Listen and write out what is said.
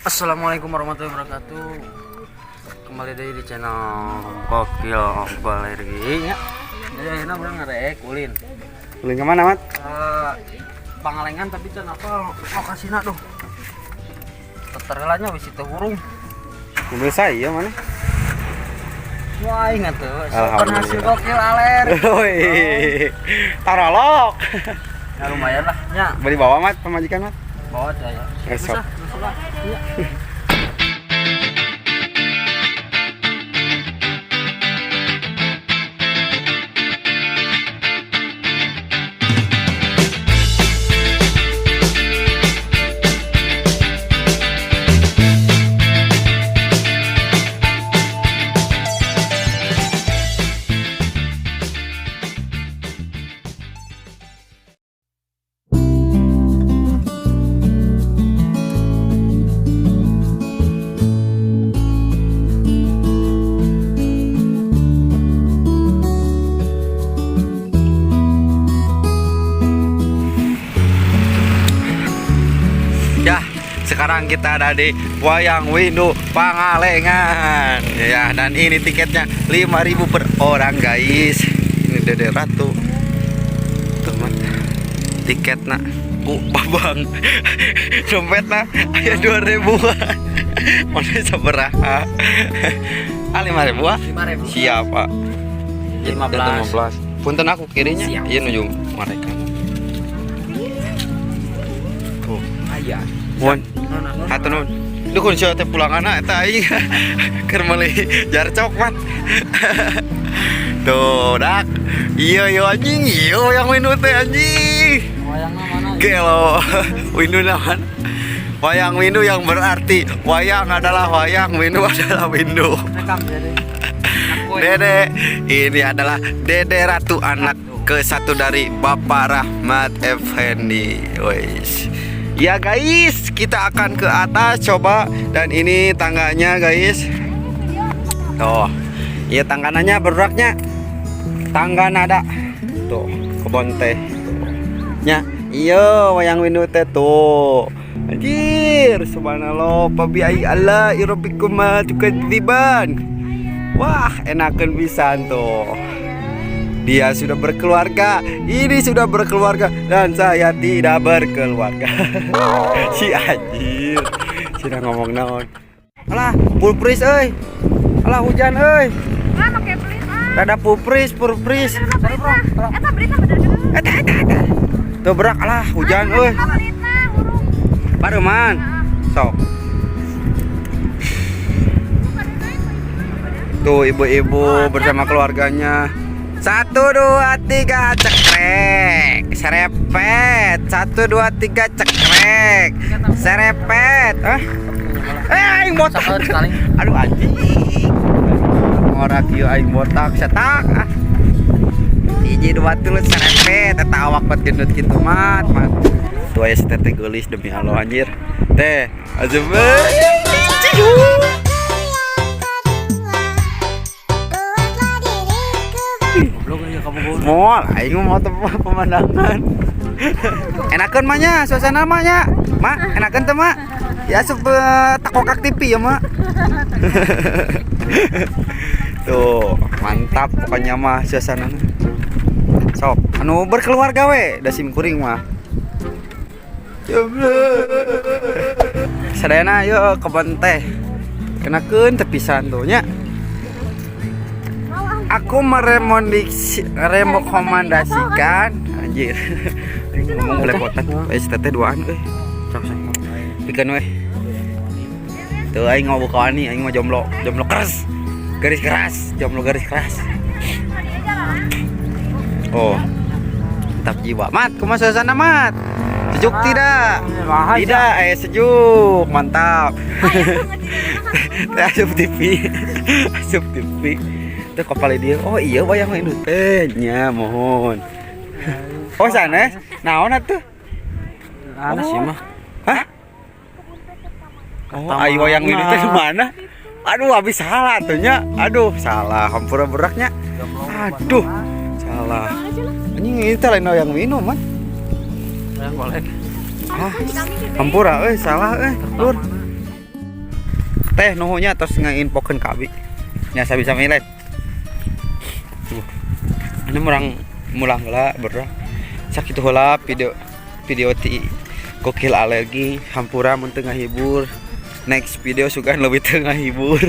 Assalamualaikum warahmatullahi wabarakatuh. Kembali deui di channel Gokil Balergi nya. Jadi akhirnya urang ngarek ulin. Ulin kemana, Mat? Pangalengan, tapi can apa lokasina duh. Teterelanya wis teu hurung. Mobil saya mana? Wah, ingat tuh. Alhamdulillah. Hasil gokil aler. Woi. Tarolok. Ya lumayan lah nya. Beli bawa, Mat, pamajikan, Mat. Bawa aja ya. Eh, sok. Bisa, bisa lah. Iya. Ya, sekarang kita ada di Wayang Windu Pangalengan. Ya, dan ini tiketnya 5.000 per orang, guys. Ini Dede Ratu. Tuh, Mat. Tiketna ku babang. Dompetna aya 2.000-an. Mana sabaraha? Ah, 5.000 ah? 5.000. Siap, Pak. 15. 15. Punten aku kirinya. Siap. Iya nuju mereka. Tuh. Aya. Mun. Nun. Hatur nuhun. Duh kun sia teh pulanganna eta aing. Keur meuli jarcok, Mat. Tuh, dak. Iya iya anjing, iya yang windu teh anjing. Wayangna mana? Gelo. Windu naon? Wayang windu yang berarti wayang adalah wayang, windu adalah windu. Rekam jadi. Aku ya. Dede, ini adalah Dede Ratu, anak ke satu dari Bapak Rahmat Effendi. Wais. Ya guys, kita akan ke atas coba, dan ini tangganya guys. Tuh, iya tanggananya beraknya. Tangga nada. Tuh, kebon teh. Tuh. Nya, iya wayang windu teh tuh. Anjir, subhanallah, pabi Allah irabbikum tukadziban. Wah, enakan pisan tuh. Dia sudah berkeluarga, ini sudah berkeluarga, dan saya tidak berkeluarga. Si anjir, sudah ngomong naon. Alah, pulpris euy. Alah hujan euy. Ah, pakai pelit ah. Rada pulpris, pulpris. Eta berita. Eta berita bener bener. Eta eta eta. Tuh berak alah hujan euy. Eta berita hurung. Paruman. Sok. Tuh ibu-ibu bersama keluarganya. 1 2 3 cekrek. Serepet. 1 2 3 cekrek. Serepet. Hah? Eh aing botak. Sekali. Aduh anjing. Ora kieu aing botak setak ah. 1 2 3 serepet eta awak bet gendut kitu mat, mat. Tuh aya si teteh geulis demi Allah anjir. Teh, asup. Goblok aja kamu gua. Moal, aing mau tempat pemandangan. Enakeun mah nya, suasana mah nya. Mak, enakeun teh mak. Ya asup takokak TV ya, Mak. Tuh, mantap pokoknya mah suasananya. Sok, anu berkeluarga we, da sim kuring mah. Sadayana yuk kebon teh. Kenakeun teh pisan tuh nya. Aku merekomendasikan anjir. Ngomong belepotan. Eh si teteh duaan euy. Sok sok. Pikeun we. Tuh aing mau buka wani, aing mau jomblo, jomblo keras. Garis keras, jomblo garis keras. Oh. Mantap jiwa. Mat, kumaha suasana, Mat? Sejuk tidak? Tidak, sejuk. Mantap. Teh asup TV. Asup TV. Teh kapal dia. Oh iya wayang windu teh nya mohon. Oh sanes, naon atuh? Ana sih mah. Hah? Oh, ayo wayang windu teh di mana? Aduh, habis salah tuh nya. Aduh, salah. Hampura beraknya. Aduh, salah. Anjing ini teh lain wayang windu, Man. Wayang golek. Ah, hampura euy, salah euy, Lur. Teh, nuhun nya tos ngainfokeun ka abi. Nya, sami-sami lain. Tuh. Ini urang mulang heula bro. Sakitu heula video video ti Kokil Alergi. Hampura mun teu ngahibur. Next video sugan lebih teu ngahibur.